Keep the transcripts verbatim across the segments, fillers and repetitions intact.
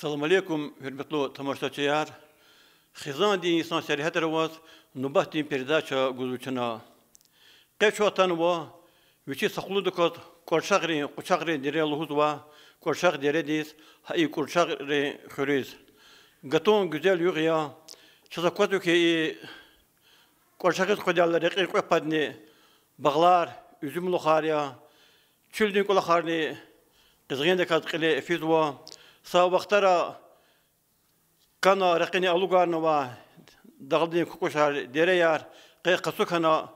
Салам алейкум, гьуьрметлу тамашачияр! Хизандин йисан сергьятра аваз нубатдин передача гузва чна. Къе чун атанва вичи сакълудаказ КӀварчагърин, Къучагърин дере лугьузва, КӀварчагъ дередиз, гьа и КӀварчагърин хуьруьз. Гатун гуьзел югъ я. Чаз аквазва хьи, и КӀварчагъиз къведайла рекьин кьве падни багълар, уьзуьмлухар я, чуьлдин кӀвалахарни къизгъиндаказ кьиле физва. Са вахтара кана ракъини алугарнава, дагълдин кукӀушар, дереяр къе къацу хьана,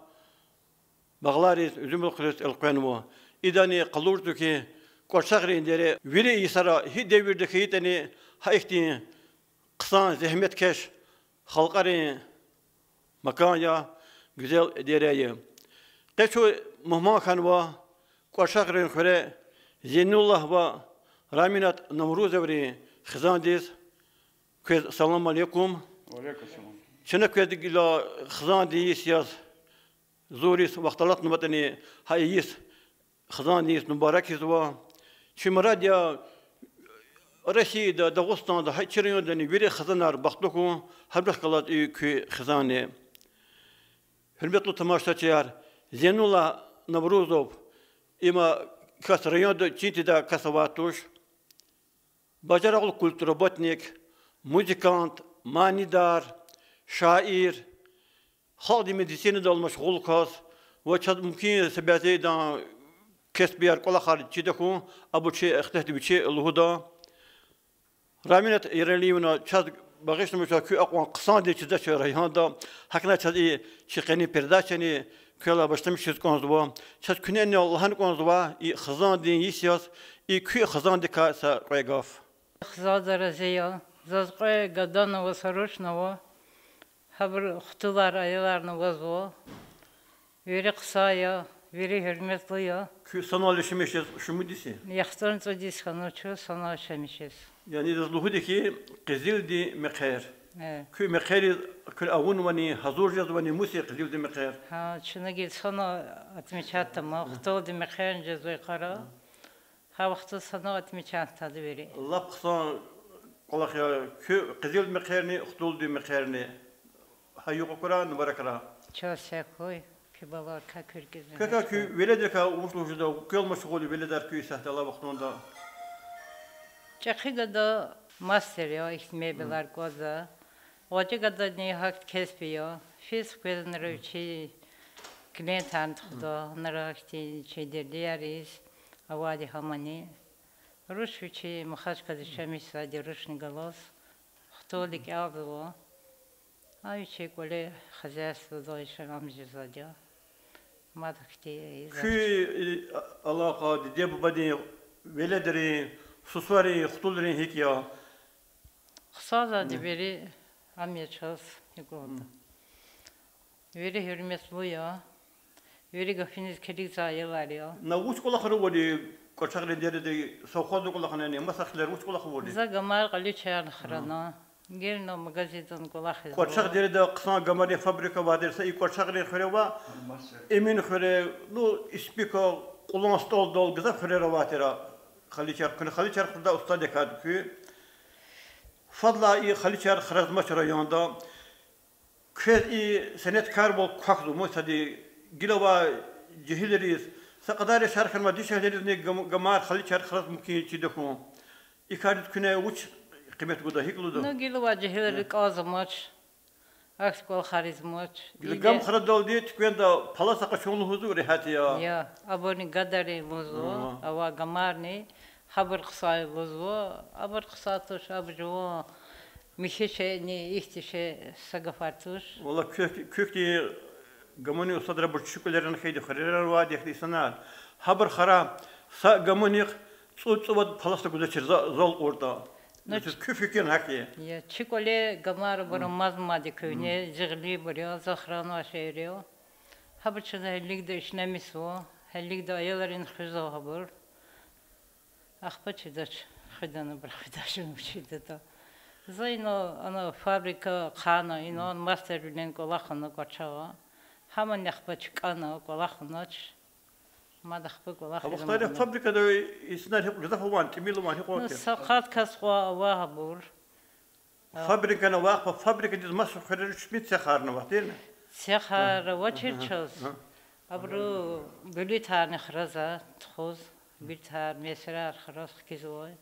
багълариз, уьзуьмлухриз элкъвенва. Идани къалурзава хьи, КӀварчагърин дере вири йисара гьи девирда хьайитӀани, гьа ихьтин хъсан зегьметкеш халкьарин макан я, гуьзел дере я. Къе чун мугьман хьанва КӀварчагърин хуьре Зейнуллагь ва Раминат Наврузоврин хизандиз. Квез салам алейкум. Чна квез гила хизандин йис яз зуриз вахт алатнаватӀани, гьа и йис хизандин йис мубарак ийизва. Чи мурад я Россияда, Дагъустанда, гьа чи райондани вири хизанар бахтлу хьун, гьабурухъ галаз и куь хизанни. Гьуьрметлу тамашачияр, Зейнуллагь Наврузов, има кас районда чин тийидай кас авай туш. Бажарагълу культработник, музыкант, манидар, шаир, халкьдин медицинадал машгъул кас ва чаз мумкин са бязи идан кесбияр, кӀвалахар чида хьун, абур чи ихтилатда вичи лугьуда. Раминат Яралиевна, чаз багъишламиша, куь акьван хъсандиз чидач районда, гьакӀни чаз и чи къенин передачани квелай башламишиз кӀанзава. Чаз куьне лагьана кӀанзава и хизандин йис яз, и куь хизандикай са кьве гаф. Хизанда рази я. Заз кьве гадани ава, са рушни ава. Гьабуру хтулар, аяларни авазва. Вири хъсан я, вири гьуьрметлу я. Куьн санал яшамиш жез шумуд йис я? ЯхцӀурни цӀуд йис хьана чун санал яшамиш жез. Яни заз лугьуда хьи, Къизилдин мехъер. Э. Куь мехъериз куьн авунвани, гьазур жезвани, мус я Къизилдин мехъер? Гьа, чна гила санал отмечатьтама, хтулдин мехъерни жезва йикъара. Гьа вахтунда санал отмечатьтада вири. Лап хъсан кӀвалах я куь Къизилдин мехъерни, хтулдин мехъерни. Гьа юкь акурай, мубаракрай. Чаз сагъ хьуй, куь баларикай, куь рикӀизни. Квекай, куь веледрикай вуч лугьуз жеда, квел машгъул я веледар куь исятда, алай вахтунда? ЧӀехи гада мастер я, ихьтин мебелар кӀватӀзавай. Гъвечӏи гадани гьахьтин кесб я, физ-хквез нра вичи клиентарни тухуда, нра гьахьтин чи дердияр ийиз авайди гьамани. Руш вичи Махачкъаладиз яшамишзавайди, рушни галаз хтулдик кӀелзава. А вичи кӀвале хозяйстводал яшамиш жезвайди я. Мад хьтин ийизвач. Куь, э, алакъа диде-бубадин, веледрин, сусарин, хтулрин гьикӀ я? Хъсанзавайди вири, ам я чаз гьикӀ лугьуда. Вири гьуьрметлу я. Вири гафуниз килигзавай аялар я. На вуч кӀвалахар авурди, кӀвачагърин дереда, совхозда кӀвалахарнани, маса хилер вуч кӀвалах авурди? За гамар, къаличарни храна. Гила магазинда кӀвалахзава. КӀвачагъ дереда хъсан гамарин фабрика авайди тир са и КӀвачагърин хуьре ва Эмин хуьре, ну, Испика, Кьулан СтӀалдал гзаф хуьрера авай тир а халичар, куьне халичар храдай устадикай куь. Фадлай и халичар хразмач районда. Квез и сенеткарвал квахьзава, масадаз, гила авай жегьилриз, са кьадар яшар хьанвай дишегьлийризни гам-, гамар, халичар храз мумкин чида хьун. И кариз куьне вуч къимет гуда, гьикӀ лугьуда? Ну, гила авай жегьилри кӀанзамач, акси кӀвалахар ийизмач. Гила гам храдалди туьквенда палас къачун лугьузва, регьят я. Я, абурни гадарин лугьузва, авай гамарни, гьабур хъсан я лугьузва, абур хъсан туш, абур жуван михьи шейни, ихьтин шей, са гафар туш. Валлагь, куь-, куь хьтин гамунин устадрал абур чи кӀвалерин хьайиди, хуьрерай авайди ихьтин инсанар. Гьабур хара са гамунихъ цӀуд-цӀувад палас гузвачир за-, зал кьуртӀа. Ну, куь фикирни гьакӀ я. Я, чи кӀвале гамар абур амазмайди куьне, жегьилбур я, за хранвай шейэр я. Гьабур чна гьелелигда ишлемишзава, гьелелигда аялрин хуьзва гьабур. Ахпа чидач, хуьдани абур хуьдач, вучиз ятӀа. За ина, ана фабрика хъана, ина мастервилин кӀвалахна кӀвачагъа. Гьамани ахпа чкӀана, кӀвалахнач. Мад ахпа кӀвалах... Гьа вахтара фабрикада инсанар гьикьван гзаф авани, тӀимил авани, гьикьван? Ну, са къад кас кьван ава гьабур. Фабрикани ава, ахпа фабрикадиз маса хуьрерин чпин цехарни ава, тирни? Цехар авачир чаз. Абуру гуьлуьтарни хразвай тухуз, гуьлуьтар, месрар храз хкизвай.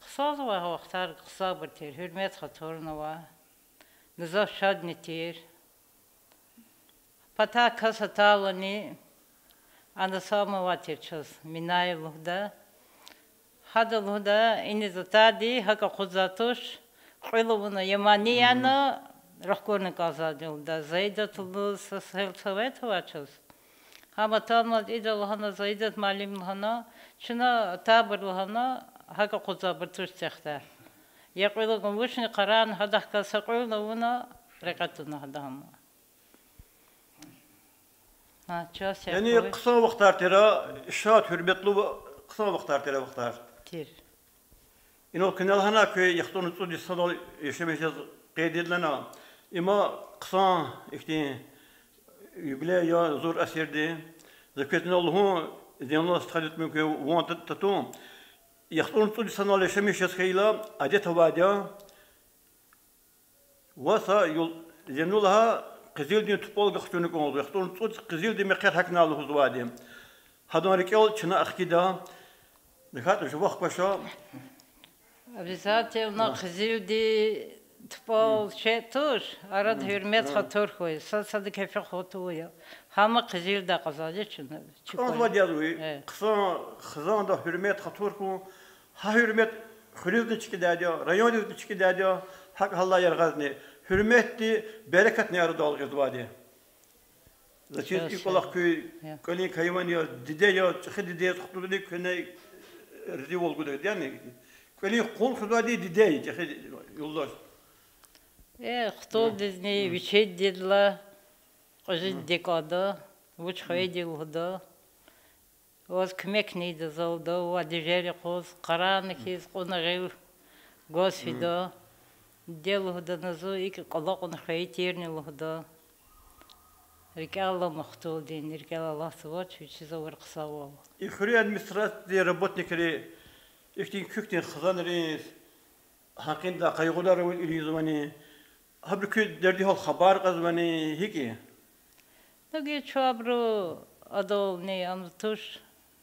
Хъсанзавай гьа вахтар, хъсанбур тир, гьуьрмет-хатурни ава. Гзаф шадни тир. Патай кас атайлани, ана са ам авай тир чаз, Минаев лугьуда. Гьада лугьуда, иниз атайди гьакӀ акъудзавай туш, кьуьл авуна я мани яна, рахкурна кӀанзавайди лугьуда. Заидат лугьуз са сельсовет авай чаз. Гьам атанмаз ида лагьана, Заидат муаллим лагьана, чна атайбур лагьана, гьакӀ акъудзавайбур туш цехда. Я кьуьл авун вучни къарагъна, гьадахъ галаз са кьуьлни авуна, рекье туна гьада гьам. Яни хъсан вахтар тир а, шад, гьуьрметлу, хъсан вахтар тир а, вахтар. Тир. Инал куьне лагьана куь яхцӀурни цӀуд йисан яшамиш жез къейд ийидлана. Има хъсан ихьтин юбилей я зур асирди. За квез инал лугьун, Зейнуллагь стхади, мумкин, ван татун. ЯхцӀурни цӀуд йисанал яшамиш жез хьайила, адет авайди я, ваз са юл-, Зейнуллагьа къизилдин тупӀал гахчуна кӀанзава, яхцӀурни цӀуд къизилдин мехъер гьахьна лугьузвайди. Гьадан рикӀел чна ахкида. Нихъ жувахъ кваша. Обязательно къизилдин тупӀал шей туш, арада гьуьрмет-хатур хьуй, сад-садак кефи хатур я. Гьам къизилдай кьазвайди чна. КӀанзавайди язва, хъсан хизанда гьуьрмет-хатур хьун, гьа гьуьрмет хуьруьзни чкӀидайди я, райондизни чкӀидайди я, гьакӀ гьаллай яргъазни. Гьуьрметди берекатни арадал гъизвайди. Заз чиз, и кӀвалах куь кӀвалин кайван я, диде я, чӀехи диде я, хтулни куьне разивал гуда, яни кӀвалин къул хуьзвайди диде я, чӀехи юлдаш. Э, хтулдизни вичи дидедилай кьуьзуь диде кӀанда, вуч хвейди лугьуда. Ваз куьмекни ийида залда, ва дежер юкъуз, къарагъна хьиз, кьуна гъил гваз фида. Диде лугьуда на зун, икӀ кӀвалахна хьайитӀани лугьуда. РикӀел алама хтулдин, рикӀел алатзавач, вичиз авур хъсанвал. И хуьруьн администрациядин работникри ихьтин куь хьтин хизанриз гьакъиндай къайгъудар ийизвани, гьабуру куь дерди-гьал хабар кьазвани, гьикӀ я? Гила чун абуру адални ам туш,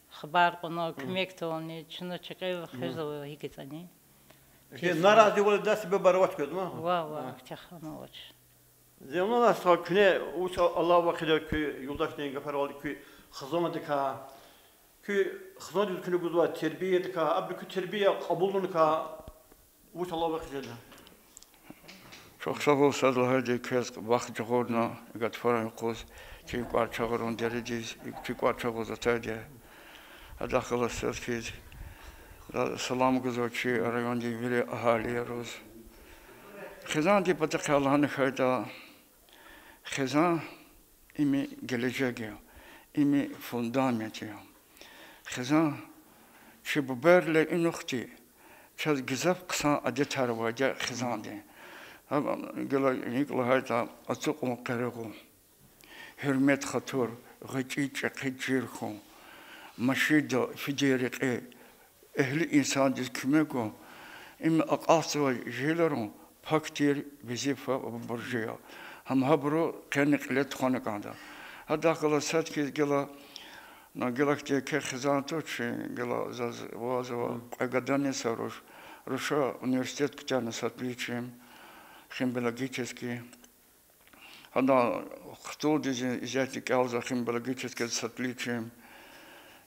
хабар кьуна, куьмек тавуна, чна чи кьил хуьзва гьикӀ ятӀани. Наразивал ийидай себебар авач квез, ма? Ваъ, ваъ, ихьтин хьанвач. Зейнуллагь стха, куьне вуч алава хъийида куь юлдашдин гафаралди, куь хизандикай, куь хизандиз куьне гузвай тербиядикай, абуру куь тербия кьабулуникай вуч алава хъийида? Чухсагъул, сад лагьайди, квез вахт жагъурна и гатфаран юкъуз, чи кӀвачагъарун дередиз, чи кӀвачагъуз атайди я. Гьадахъ галаз сад хьиз, за салам гузва чи райондин вири агьалияриз. Хизандин патахъай лагьана хьайитӀа, хизан им гележег я, им фундамент я. Хизан чи бубайрилай инихъди чаз гзаф хъсан адетар авайди я хизандин. Гьа, гила икӀ лагьайтӀа, ацукьун-къарагъун, гьуьрмет-хатур, гъвечӀи-чӀехи чир хьун, машида фидай рекье, эгьли инсандиз куьмек гун, им акьалтзавай жегьилрин пак тир везифа ва буржи я. Гьам гьабуру къени кьиле тухвана кӀанда. Гьадахъ галаз сад хьиз гила, на гила хьтин еке хизан туш чи, гила заз вазва кьве гадани са руш. Руша университет куьтягьна с отличием, химбиологический. Гьадан хтулдиз исятда кӀелзава химбиологическийдиз с отличием.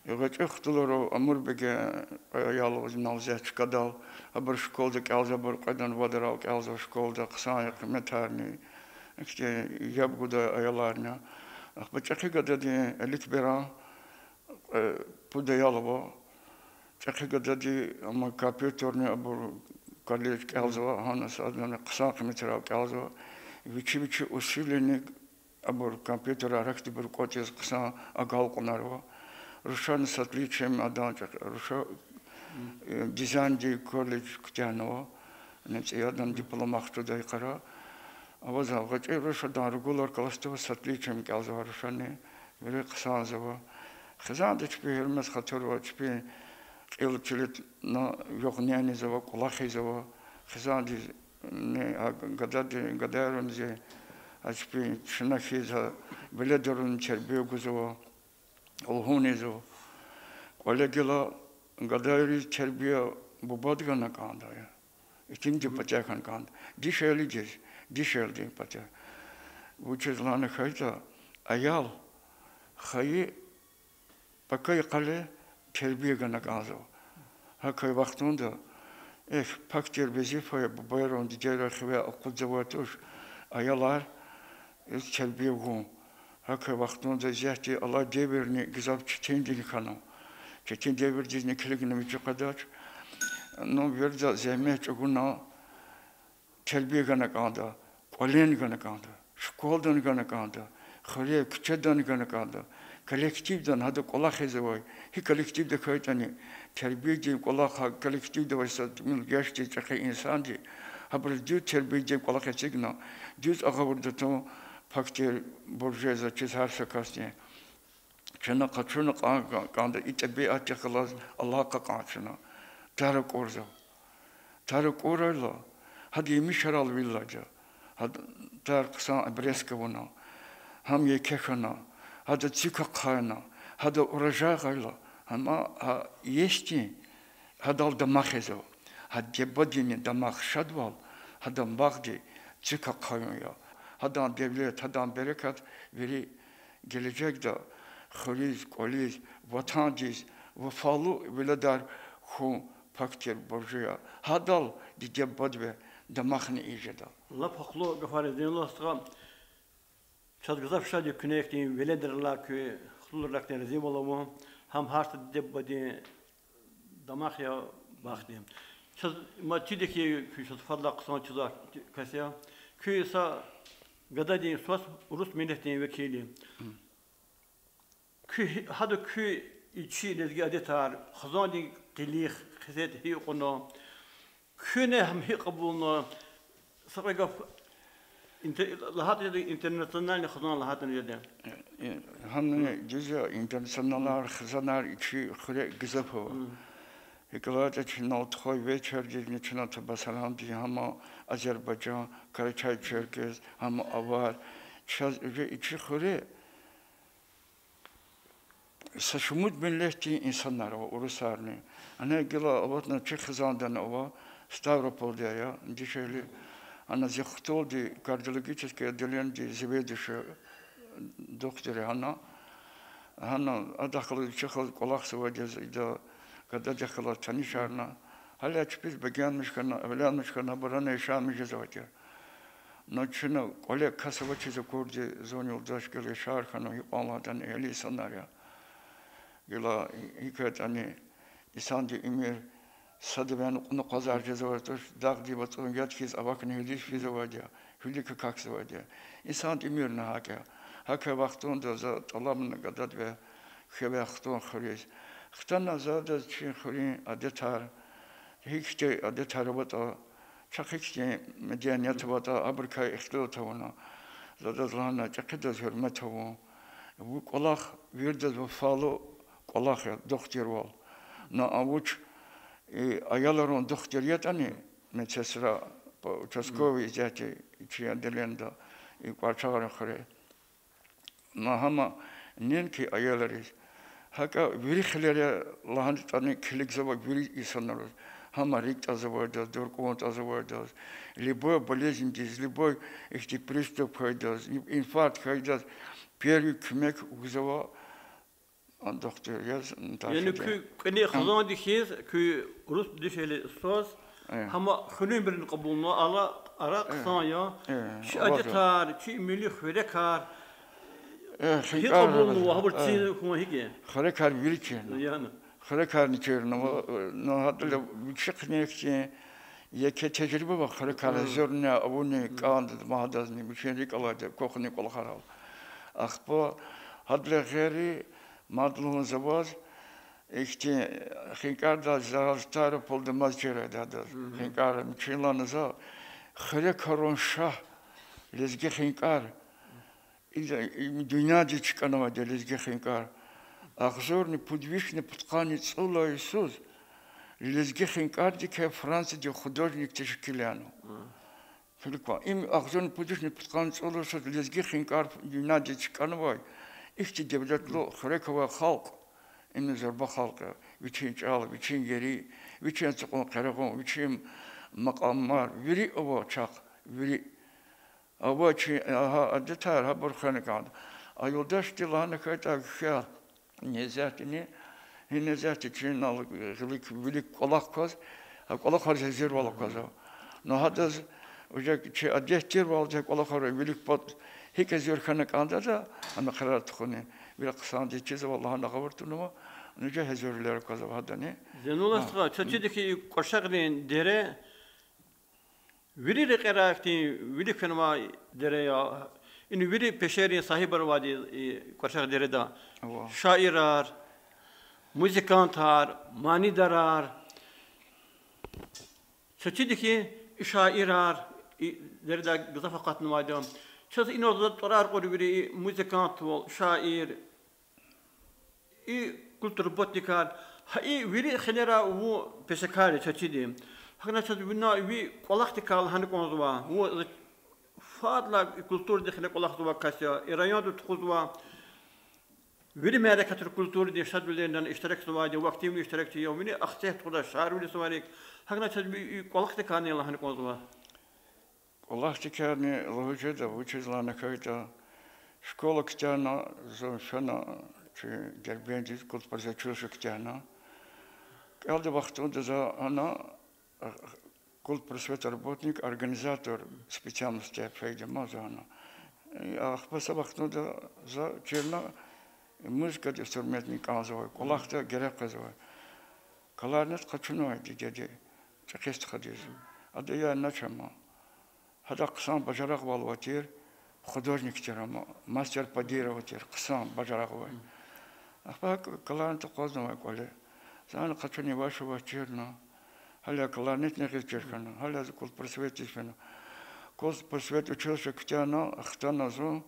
И гъвечӀи хтулар Амурбег, э, аялваз, инал заз чкадал, абур школада кӀелзава, абур кьведан-вадарал кӀелзава школада, хъсан я къиметарни, ихьтин яб гудай аяларни. Ахпа чӀехи гадади Эликберан, э, пуд аял ава. ЧӀехи гадади, амма компьютерни абур колледж кӀелзава, гьана са адан хъсан къиметрал кӀелзава. Вичи-вичи усилияни абур компьютерар ахьтинбур кӀватӀиз хъсан агалкьунар ава. Рушани с отличием, адан чӀехи, Руша, э, дизайндин колледж куьтягьнава. Ана цӀи я адан, диплом ахчуда йикъара. Авазва гъвечӀи руш, адан ругулар классда ава, с отличием кӀелзава Рушани. Вири хъсанзава. Хизанда чпи гьуьрмет хатур ава, чпин кьил чилитӀна югъ-нянизава, кӀвалахизава. Хизандиз, ни, а гадади, гадайриз, а чпин чна хьиз, а веледрин тербия гузва, лугьунизва. КӀвале гила гадайриз тербия бубад гана кӀанда я. Итимдин патахъ гана кӀанда. Дишегьлидиз, дишегьлидин патахъ. Вучиз лагьана хьайитӀа, аял хайи пака йикъалай тербия гана кӀанзава. ГьакӀ хьайи вахтунда, эхь, пак тир везифа я бубайрин, дидейрин хиве акъудзавай туш аялар, из тербия гун. ГьакӀ хьайи вахтунда исятда алай девирни гзаф четиндин хьана. Четин девирдизни килигна вичи къведач. Ну, вирида зегьмет чӀугуна, тербия гана кӀанда, кӀвале гана кӀанда, школадани гана кӀанда, хуьре, куьчедани гана кӀанда, коллективдани, гьада кӀвалахиз авай, гьи коллективда хьайитӀани, тербиядин кӀвалах гьа коллективда авай са тӀимил яшдиз, чӀехи инсандиз, гьабуруз дуьз тербиядин кӀвалах эцигна, дуьз агъавурда тун пак тир буржи я заз чиз гьар са касдин. Чна къачуна кьван кӀанда и тӀебиатдихъ галаз алакъа кьван чна. Тар акӀурзава. Тар акӀурайла, гьада емишарал вил алайди я. Гьада тар хъсан обрезка авуна, гьам еке хьана, гьада цуьк ахъайна, гьада урожай гъайила, гьама гьа естин, гьадал дамахзава. Гьа диде-бубадин дамах, шадвал, гьадан багъди цуьк ахъаюн я. Гьадан девлет, гьадан берекат вири гележегда хуьруьз, кӀвализ, ватандиз вафалу веледар хьун пак тир буржи я. Гьадал диде-бубадивай дамахни ийиз жеда. Лап гьахълу гафар я, Зейнуллагь стха. Чаз гзаф шад я куьне ихьтин веледрилай, куь хтулрилай разивал авун. Гьам гьар са диде-бубадин дамах я, бахт я. Чаз ма чида хьи, куьн чаз фадлай хъсан чизвай кас я. Куьн са гададин свас, урус миллетдин векил я. Куь, гьада куь и чи лезги адетар, хизандин къилих, хесет гьикӀ кьуна, куьне гьам гьикӀ кьабулна, са кьве гаф, интер-, лагьайтӀа жеда, интернациональный хизан лагьайтӀани жеда. Гьамни дуьз я, интернационалар, хизанар и чи хуьре гзаф ава. ГьикӀ лагьайтӀа чна тухвай вечердизни чна Табасаранди, гьама азербайжан, карачай-черкес, гьама авар. Чаз уже и чи хуьре са шумуд миллетдин инсанар ава, урусарни. Ана гила аватна чи хизандани ава, Ставрополда я, дишегьли. Ана зи хтулди кардиологический отделениедин заведующий, духтур я гьана. Гьана адахъ галаз вичихъ галаз кӀвалахзавайди я, ида гададихъ галаз танишарна. Гьеле чпиз бегенмиш хьана, эвленмиш хьана, абур ана яшамиш жезвайди я. Ну, чна кӀвале кас авачиз акурди, зун юлдаш гила яшар хьана, гьикьван лагьайтӀани, гьеле инсанар я. Гила гьикӀ ятӀани, инсандин уьмуьр садавайни кьуна къвазар жезвай туш, дагъдин вацӀун яд хьиз авахьна гьуьлуьз физвайди я, гьуьлуьк акахьзавайди я. Инсандин уьмуьрни гьакӀ я. ГьакӀ хьайи вахтунда за тӀалабна гададивай, хиве хтун хуьруьз. Хтана за адаз чи хуьруьн адетар, гьихьтин адетар аватӀа, чахъ гьихьтин меденият аватӀа, абурукай ихтилат авуна. За адаз лагьана, чӀехидаз гьуьрмет авун. Вун кӀвалах виридаз вафалу кӀвалах я, духтурвал. Ну а вуч, и, аялрин духтур ятӀани, медсестра, участковый исятда чи отделениеда, и Кьварчагърин хуьре. Ну гьама неинки аялриз, гьакӀа вири хилера лагьайтӀани килигзава вири инсанриз. Гьама рикӀ тӀазвайдаз, дуркӀун тӀазвайдаз, любой болезньдиз, любой ихьтин приступ хьайидаз, инфаркт хьайидаз первый куьмек гузва а духтур яз. Яни куь кӀвале хизанди хьиз, куь урус дишегьли свас, гьама хуьруьнбурни кьабулна, ала ара хъсан я. Чи адетар, чи милли хуьрекар гьикӀ кьабулнава, гьабур цин хьун гьикӀ я? Хуьрекар вири чирна. Яни. Хуьрекарни чирнава, ну гьадалай вичихъни ихьтин еке тежриба ава, хуьрекар гьазурна авуна кӀанда, ма гьадазни вичин рикӀ алайди я кухня кӀвалахарал. Ахпа гьадалай гъейри, мад лугьун за ваз, ихьтин хинкӀардал за Ставропольда маз чирайди гьадаз. ХинкӀар мичӀи лагьана за, хуьрекарин шагь, лезги хинкӀар. И, и дуьньядиз чкӀанвайди я лезги хинкӀар. агъзурни пуд вишни пудкъанни цӀуд лагьай йисуз лезги хинкӀардикай Франциядин художник тешкилна. Филиква, им агъзурни пуд вишни пудкъанни цӀуд лагьай йисуз лезги хинкӀар дуьньядиз чкӀанвай, ихьтин девлетлу, хуьрек авай халкь, им зурба халкь я, вичин чӀал, вичин ери, вичин ацукьун, къерагъун, вичин макьамар, вири ава чахъ, вири. Ава чи, гьа адетар, гьабур хвена кӀанда. А юлдашди лагьана хьайитӀа, гьа, Незятини, гьи Незяти чи инал гъилик вилик кӀвалах кваз, а кӀвалахар гьазурвал аквазва. Ну гьадаз уже чи адет тирвалди кӀвалахар вилик пад гьикӀ гьазур хьана кӀандатӀа, ана къарар тухуни, вири хъсандиз чизва лагьана гъавурда тунва, ну уже гьазурвилер аквазва гьадани. Зейнулла стха, чаз чида хьи и кӀваршагърин дере вири рекьерай хьтин вилик фенвай дере я, ина вири пешерин сагьибар авайди и кӀваршагъ дереда. Ава. Шаирар, музыкантар, манидарар. Чаз чида хьи и шаирар и дередай гзаф акъатнавайди я. Чаз инал за тӀварар кьур вири и музыкантвал, шаир, и культработникар, гьа и вири хилера вун пешекар я чаз чида. ГьакӀни чаз вуна ви кӀвалахдикай лагьана кӀанзава, вун фадлай культурадин хиле кӀвалахзавай кас я, и районда тухузва, вири мярекатра культурадин шадвилерин иштиракзавайди я, активный иштиракчи я, вини ахцегь тухудай шегьервилиз суварик, гьакӀни чаз ви кӀвалахдикайни лагьана кӀанзава. КӀвалахдикайни лугьуз жеда, вучиз лагьана хьайитӀа, школа куьтягьна, зун фена чи Дербентдиз, культпросвет училище куьтягьна. КӀелдин вахтунда за ана, культпросвет работник, организатор специальности фейиди я за ана. Ахпа са вахтунда за чирна музыкадин инструментни кӀанзавай, кӀвалахда герек къвезвай. Кларнет къачунвай дидеди, чӀехи стхадиз. Ада янач ама. Гьада хъсан бажарагъвал авай тир, художник тир ама, мастер по дереву тир, хъсан бажарагъ авай. Ахпа кларнет акъвазнавай кӀвале. Зани къачуна яваш-яваш чирна. Гьеле кларнетни гъиз чир хьана, гьеле за культпросветдиз фена. Культпросвет училище куьтягьна, хтана зун,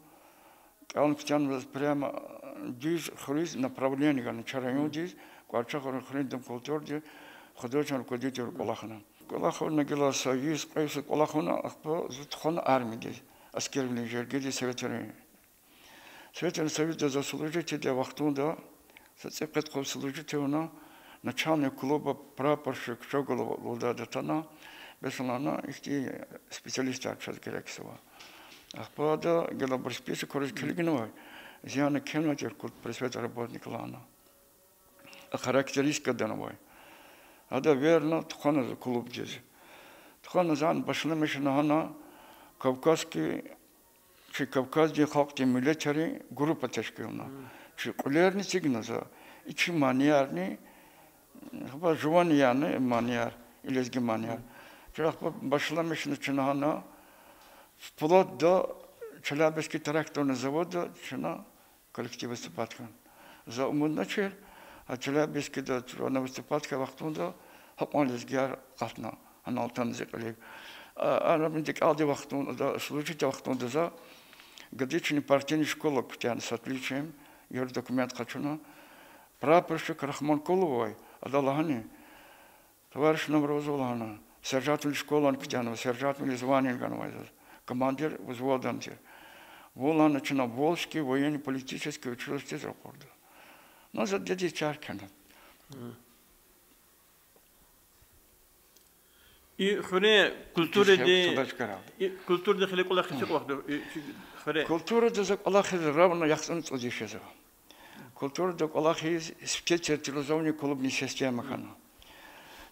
кӀелна куьтягьна заз прямо дуьз хуьруьз направление гана чи райондиз, Кьварчагъурун хуьруьн дом культурдин художественный руководитель кӀвалахна. КӀвалахна гила са йис-кьве йисуз кӀвалахна, ахпа зун тухвана армиядиз, аскервилин жергедиз Советрин. Советрин Союзда за служить ийидай вахтунда, са цӀикьвед-кьвед служить авуна, начальник клуба прапорщик Чогулов лугьудайди атана, бес лагьана, ихьтин специалистар чаз герекзава. Ахпа ада гила абур списокриз килигнавай, зияна кхьенвай тир культпросвет работник лагьана. А характеристика ганвай. Ада верна тухвана за клубдиз. Тухвана зани башламишна гьана кавказский, чи Кавказдин халкьдин миллетрин группа тешкилна. Чи кьуьлерни эцигна за, и чи манярни, хабар жуван яна манияр, и лезги манияр. Чна ахпа башламишна чна гьана, вплоть до Челябинский тракторный завода чна коллектив выступать хьана. За умудначир, а Челябинскда чна выступать хьайи вахтунда гьакьван лезгияр акъатна, гьанал атана зи кьилив. А, ана мин дикӀалди вахтунда, служить ийидай вахтунда за годичный партийный школа куьтягьна с отличием, егьи документ къачуна. Прапорщик Рахманкулов авай, ада лагьана: Товарищ Наврузов, лагьана, сержантвилин школани куьтягьнава, сержантвилин звание ганвай заз, командир взводани тир. Вун, лагьана, чна Волжский военно-политический училищедиз ракъурда. Ну, за дидедиз чар кхьена. И хуьре культуради, и культурадин хиле кӀвалах хьиз квахьда, и чи хуьре. Культурада за кӀвалахиз ровно яхцӀурни цӀуд йис жезва. Культурада кӀвалахиз сифте централизованный клубный система хьана.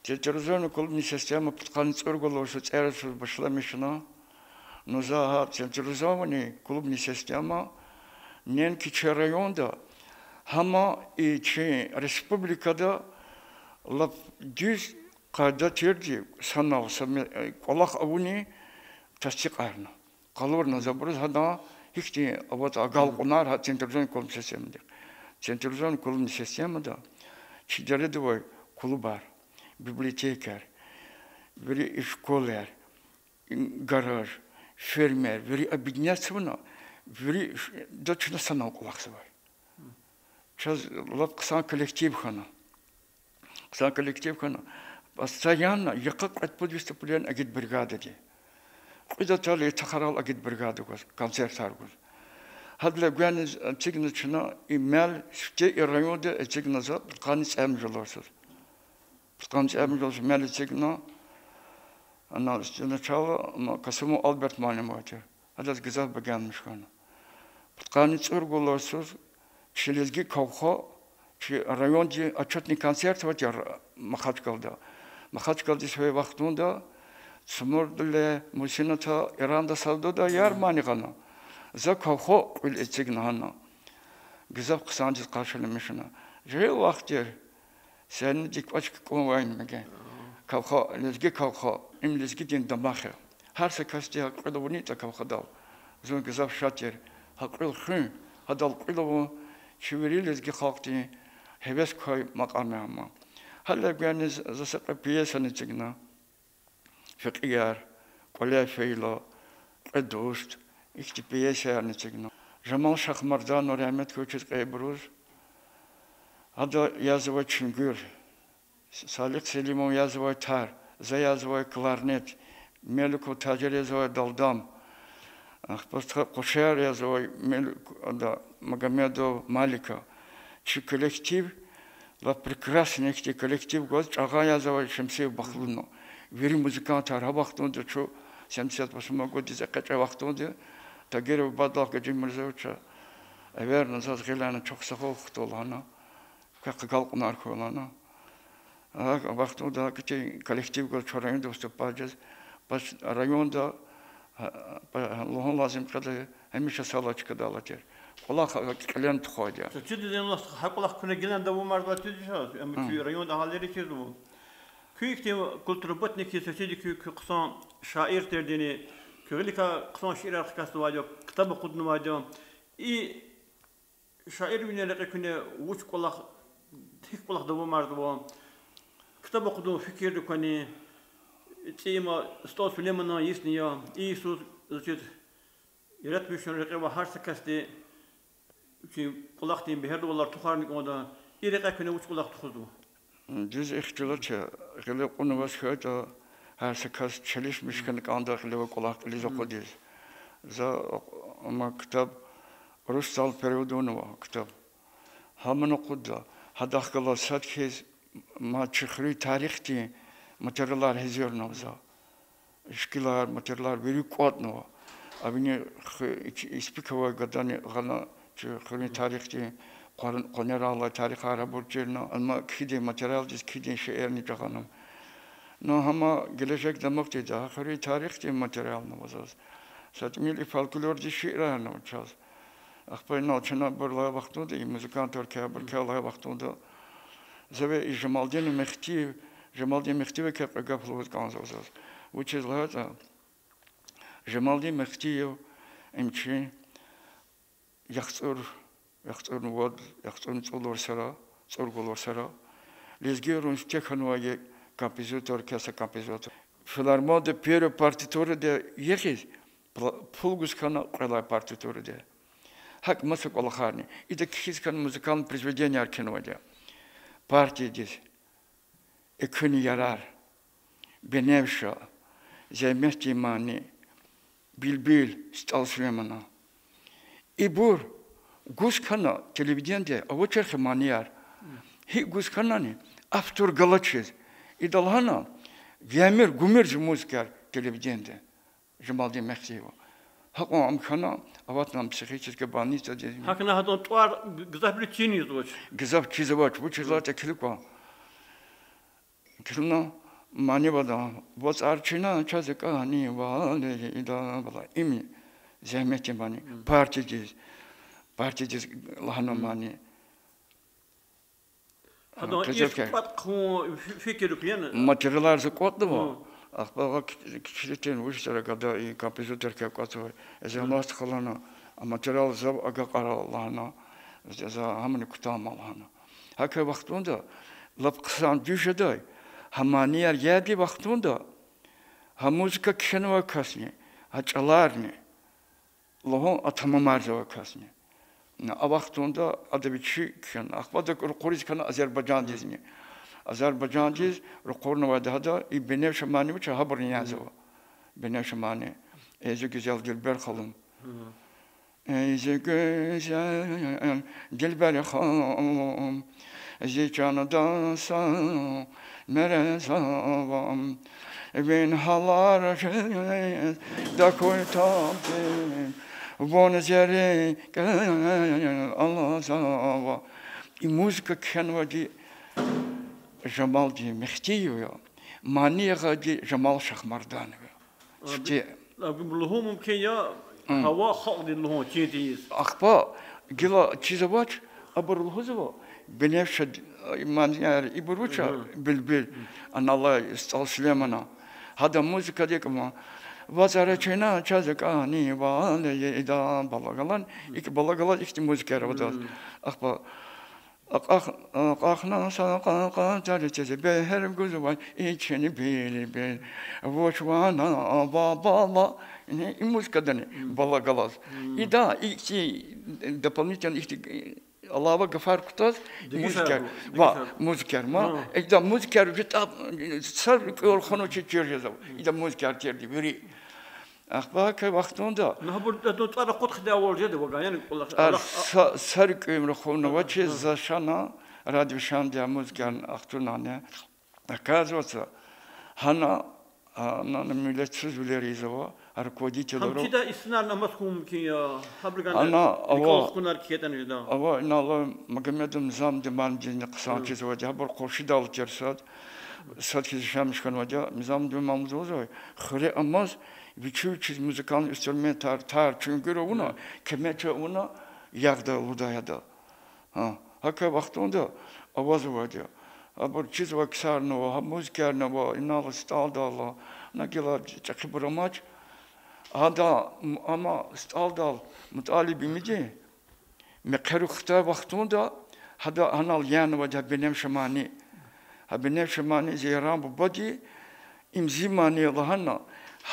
Централизованный клубный система пудкъанни цӀуругуд лагьай йисуз, цӀерид йисуз башламишна. Ну за гьа централизованный клубный система неинки чи районда, гьама и чи республикада лап дуьз къайда тирди санал са ме-, кӀвалах авуни тасдикьарна. Къалурна за абуруз гьадан гьихьтин аватӀа агалкьунар гьа централизованный клубный системадихъ. Централизованный клубный системада чи дереда авай клубар, библиотекаяр, вири школаяр, гараж, фермаяр, вири объединять авуна, вирида чна санал кӀвалахзавай. Чаз лап хъсан коллектив хьана. Хъсан коллектив хьана. Постоянно йикъа кьвед-пуд выступление агит бригадади. Кьвед атайла ятахарал агит бригада гваз, концертар гуз. Гьадалай гуьгъуьниз эцигна чна и мел сифте и районда эцигна за пудкъанни цӀемуьжуьд лагьай йисуз. Пудкъанни цӀемуьжуьд лагьай йисуз мел эцигна, ана сначала, м, Касумов Альберт муаллим авай тир. Гьадаз гзаф багьанмиш хьана. Пудкъанни цӀуругуьл лагьай йисуз чи лезги колхо, чи райондин отчётный концерт авай тир Махачкъалада. Махачкъаладиз фейи вахтунда Цумурдали, Мусината Иранда савдуда яр мани гъана. За колхо кьуьл эцигна гьана. Гзаф хъсандиз къаршиламишна. Жегьил вахт тир. Сенни дикпачки кӀунвайни меге. Колхо, лезги колхо, им лезгидин дамах я. Гьар са касди гьа кьуьл авунитӀа колходал, зун гзаф шад тир. Гьа кьуьл хуьн, гьадал кьуьл авун чи вири лезги халкьдин гьевес квай макьам я ам. Гьадалай гуьгъуьниз за са кьве пьесани эцигна. Фекьияр, КӀвале фейила, Кьве дуст, ихьтин пьесаярни эцигна. Жамал Шахмарданов, рагьмет хьуй вичиз, кьейибуруз. Ада язавай чуьнгуьр, Салих Селимов язавай тар, за язавай кларнет, Меликов Тажир язавай далдам, ахпа стха къушар язавай Мел-, ада, Магомедов Малика. Чи коллектив, ла прекрасный ихьтин коллектив гваз чӀагъан язавай Шемсиев Бахлуна. Вири музыкантар гьа вахтунда чун, семьдесят восьмой годдиз экъечӀай вахтунда, Тагиров Бадлагь Гаджимурзаевича эверна заз, гъиляй чухсагъул хтул лагьана. Квехъ агалкьунар хьуй лагьана. А вахтунда гьахьтин коллектив гваз чун районда выступать жез, пач районда, а, па-, лугьун лазим къведа, гьамиша са лачкадал алатир. КӀвалах кьиле тухвайди я. Са чидиз инлас гьа кӀвалах куьне гилан давамарзавай туьдиша, ам куь районда агьалийри чизва. Куь ихьтин культработник я, са чиди куь, куь хъсан шаир тирдини, куь гъиликай хъсан шиирар хкатзавайди я, ктаб акъуднавайди я. И шаирвилин рекье куьне вуч кӀвалах, гьикӀ кӀвалах давамарзава? Ктаб акъудун фикирда квани, цӀийи СтӀал Сулейманан йисни я, и йисуз, значит, яратмишун рекье ава гьар са касди вичин кӀвалахдин бегьердавалар тухарни кӀанда, и рекье куьне вуч кӀвалах тухузва? Дуьз ихтилат я, гъиле кьунваз хьайитӀа, гьар са кас челишмиш хьана кӀанда гъилевай кӀвалах кьилиз акъудиз. За, ама ктаб урусдал перевод авунва ктаб. Гьамни акъудда, гьадахъ галаз сад хьиз мад чи хуьруьн тарихдин материалар гьазурнава за. Шикилар, материалар вири кӀватӀнава. Авини ху-, ич-, Испиковай гадани гъана чи хуьруьн тарихдин къван-, къванерал алай тарихар абур чирна, амма кхьидин материалдиз кхьидин шейэрни жагъанва. Ну, гьама гележегда амукьда, гьа хуьруьн тарихдин материалнава заз. Са тӀимил и фольклордин шиирарнава чаз. Ахпа инал чна абур лагьай вахтунда, и музыкантар квай, абур квай лагьай вахтунда, за ва и Жамалдин Мехтиев, Жамалдин Мехтиевакай кьве гаф лугьуз кӀанзава заз. Вучиз лагьайтӀа, Жамалдин Мехтиев им чи яхцӀур, яхцӀурни вад, яхцӀурни цӀуд лагьай йисара, цӀуругуд лагьай йисара, лезгийрин сифте хьанвай композитор, кеса композитор. Филармонда первый партитурадай ягъиз пла-, пул гуз хьана кьвед лагьай партитурадай. ГьакӀ маса кӀвалахарни. Ида кхьиз хьана музыкальный произведенияр кхьенвайди я. Партиядиз: Экуьнин ярар, Беневша, Зегьметдин мани, Билбил, СтӀал Сулейманан. Ибур гуз хьана телевидениедай авачир хьи манияр. ГьикӀ гуз хьанани, автор галачиз. Ида лагьана: гемир, гумир зи музыкаяр телевидениедай. Жамалдин Мехтиева. Гьакьван ам хьана, аватна психический больницадиз. ГьакӀна гьадан тӀвар г-, гзафбуруз чизвач. Гзаф чизвач, вучиз лагьайтӀа килиг ква. Килигна мани вада, вацӀар чна чаз кӀанивал ийида, валлагь, им Зегьметдин мани, партиядиз, партиядиз лагьана мани. Гьадан иш кӀватӀ хъувун фи-, фикир куьн я? Материалар за кӀватӀнава. Ахпа агъа ки-, кичилтин вуч тир, гада и композитор квай кӀватӀзавай. Эзелмас халана, а материал зав агакьарал лагьана, за гьамни кутама лагьана. ГьакӀ хьайи вахтунда лап хъсан дуьз жедай, гьа манияр ядай вахтунда, гьа музыка кхьенвай касни, гьа чӀаларни, лугьун, а тамамарзавай касни. А вахтунда ада вичи кхьена. Ахпа ада ракъуриз хьана Азербайжандизни. Азербайжандиз ракъурнавайди гьада, и Беневша мани вуч я, гьабурни язава. Беневша мани. Эй зи гуьзел Дилбер халум. Эй зи гуьзел Дилбер халум, зи чанда са мерез ава, ви гьалар жез тахьуй тапди, вун зи рикӀел алаз ава. И музыка кхьенвайди Жамалдин Мехтиев я, мани ягъайди Жамал Шахмарданов я. Чти. Абур лугьун мумкин я, гьава халкьдин лугьун чин тийиз. Ахпа гила чиз авач, абур лугьузва, Беневша, манияр, ибур вуч я, Билбил, аналай СтӀал Сулеймана. Гьада музыкадик ма, вацӀара чна чаз кӀанивал ийида, балагалан, икӀ балагалаз ихьтин музыкаяр авадаз. Ахпа Акьахна са кьакьан тӀварцӀиз бегьер гузвай ичин билбил, вуч ван ава бала, и музыкадани балагалаз. Ида ихьтин дополнительно ихьтин алава гафар кутаз, музыкаяр, ва музыкаяр ма, ида музыкаяр житӀа, са рикӀел хьанвачир жезва, ида музыкаяр терди вири. Ахпа гьа вахтунда тӀвар акъуд хъийидайвал жеда вуган, яни кӀвалах, са рикӀел рахунавачиз за шана, Радио Шамди музыкаяр ахтунани. Оказывается, гьана, гьана миллетсузвилер ийизва, руководителар. Гьам чида инсанар амаз хьун мумкин я, гьабурукай ана ава, рикӀел хкунар кхьетӀани жеда. Ава инал Магомедов Низамдин муаллимдизни хъсан чизвайди, гьабур къуншидал тир сад, сад хьиз яшамиш хьанвайди я, Низамдин муаллимди лугьузвай, хуьре амаз вичи-вичиз музыкальный инструментар, тар, чуьнгуьр авуна, кемеч авуна, ягъдай лугьудай ада. Гьа, гьакай вахтунда авазвайди я. Абур чизвай ксарни ава, гьа музыкаярни ава, инал СтӀалдал ала, на гила чӀехибур амач. Гьада, м-, амма СтӀалдал МутӀалиб имиди, мехъерик хтай вахтунда, гьада гьанал янавайди гьа Беневша мани. Гьа Беневша мани зи яран бубади, им зи мани лагьана,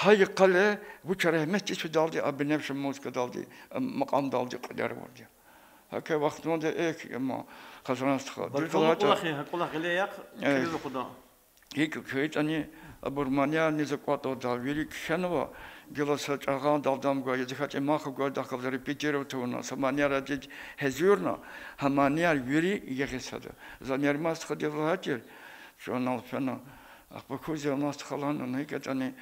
гьа йикъалай вуч рагьметдиз фидалди, а Беневша музыкадалди, макьамдалди кьилер авурди. Гьакай вахтунда экв я ман, Хазран стха. Баркалла, кӀвалах я, кӀвалах гъиле яхъ, килигиз акъуда. ГьикӀ хьайитӀани, абур маниярни за кӀватӀалда вири кхьенва, гила са чӀагъандал дам гвай, я за хьайитӀа мах гвайдахъ галаз репетировать авуна, са манияр адид гьазурна, гьа манияр вири ягъиз сада. За Нариман стхадиз лагьай тир, чун анал фена, ахпа куьз я Алмас стха лагьана, ну гьикӀ ятӀани,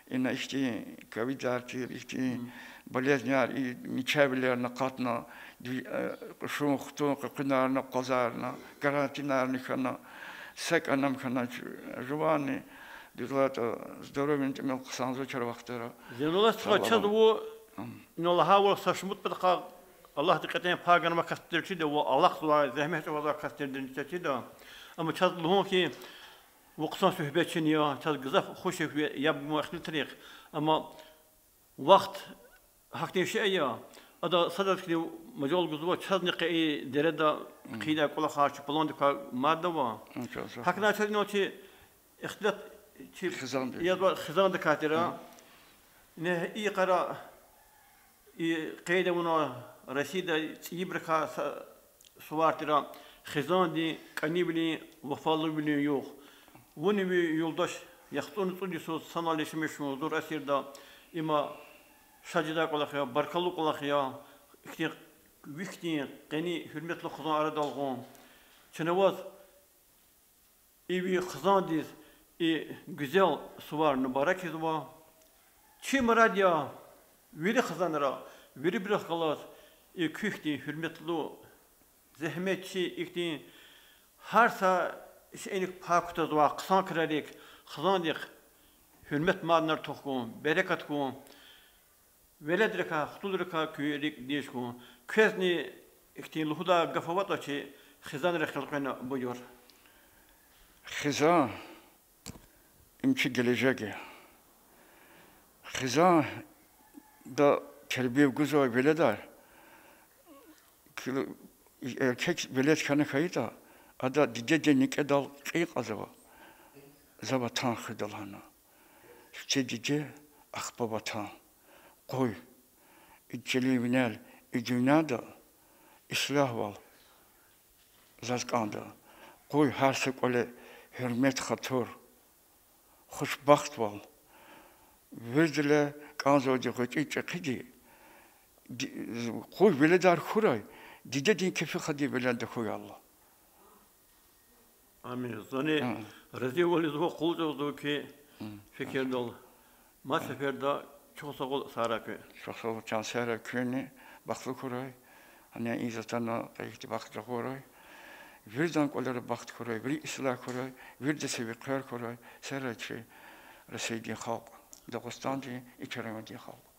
ина ихьтин ковидар тир, ихьтин болезнияр, и мичавилерни акъатна, кьушун-хтун къекъуьнарна акъвазарна, карантинарни хьана, са кӀан ам хьанач, жуванни, дуьз лагьайтӀа, здоровьени тӀимил хъсанзавач а вахтара. Зейнулла стха, чаз вун, ина лагьайвал, са шумуд патахъай Аллагьди кьетӀен пай ганвай кас тирди чида, вун алахъзавай, зегьмет чӀугвазвай кас тирди чида. Амма чаз лугьун хьи, вун хъсан суьгьбетчи я, чаз гзаф хуш я ви яб гун ихтилатрихъ. Амма вахт гьахьтин шей я, ада садаз хьтин мажал гузва, чазни къе и дереда хъийидай кӀвалахар чи пландик квай мад ава. ГьакӀни чаз инал чи ихтилат чи язва хизандикай тир. Ина и йикъара и къейд авуна Россияда цӀийибурукай са сувар тир: хизандин, кӀанивилин, вафалувилин югъ. Вунни ви юлдаш яхцӀурни цӀуд йисуз санал яшамиш хьун зур асирда, има шад жедай кӀвалах я, баркаллу кӀвалах я, ихьтин вихьтин, къени, гьуьрметлу хизан арадал гъун. Чна ваз и ви хизандиз и гуьзел сувар мубарак ийизва. Чи мурад я вири хизанра, вирибурухъ галаз и куь хьтин гьуьрметлу зегьметчи, ихьтин гьар са шейиник пай кутазвай хъсан крарик, хизандихъ гьуьрмет мадни артух хьун, берекат хьун, веледрикай, хтулрикай куь рикӀ дегиш хьун. Квезни ихьтин лугьудай гаф аватӀа чи хизанрихъ элкъвена, буюр. Хизан— им чи гележег я. Хизанда тербия гузвай веледар, килиг, эркек велед хьана хьайитӀа, ада дидедин некӀедал кьин кьазва: за ватан хуьда лагьана. ЛуьцӀуьз диде, ахпа ватан. Къуй и чилин винел и дуьньяда, ислягьвал заз кӀанда. Къуй гьар са кӀвале гьуьрмет, хатур, хушбахтвал. Виридалай кӀанзавайди гъвечӀи, чӀехиди, ди-, къуй веледар хьурай, дидедин кефи хадин веледа хьуй, Аллагь. Амин. Зани разивал ийизва, къулчӀ ийизва куь фикирдал. Мад сеферда чухсагъул, Сара, куьн. Чухсагъул, чан Сара, куьнни бахтлу хьурай. Гьана ийизватӀани, кьейи бахт жагъурай. Виридан кӀвалера бахт хьурай, вири ислягь хьурай, виридаз ви хъвер хьурай. Сара чи Россиядин халкь, Дагъустандин и чи райондин халкь.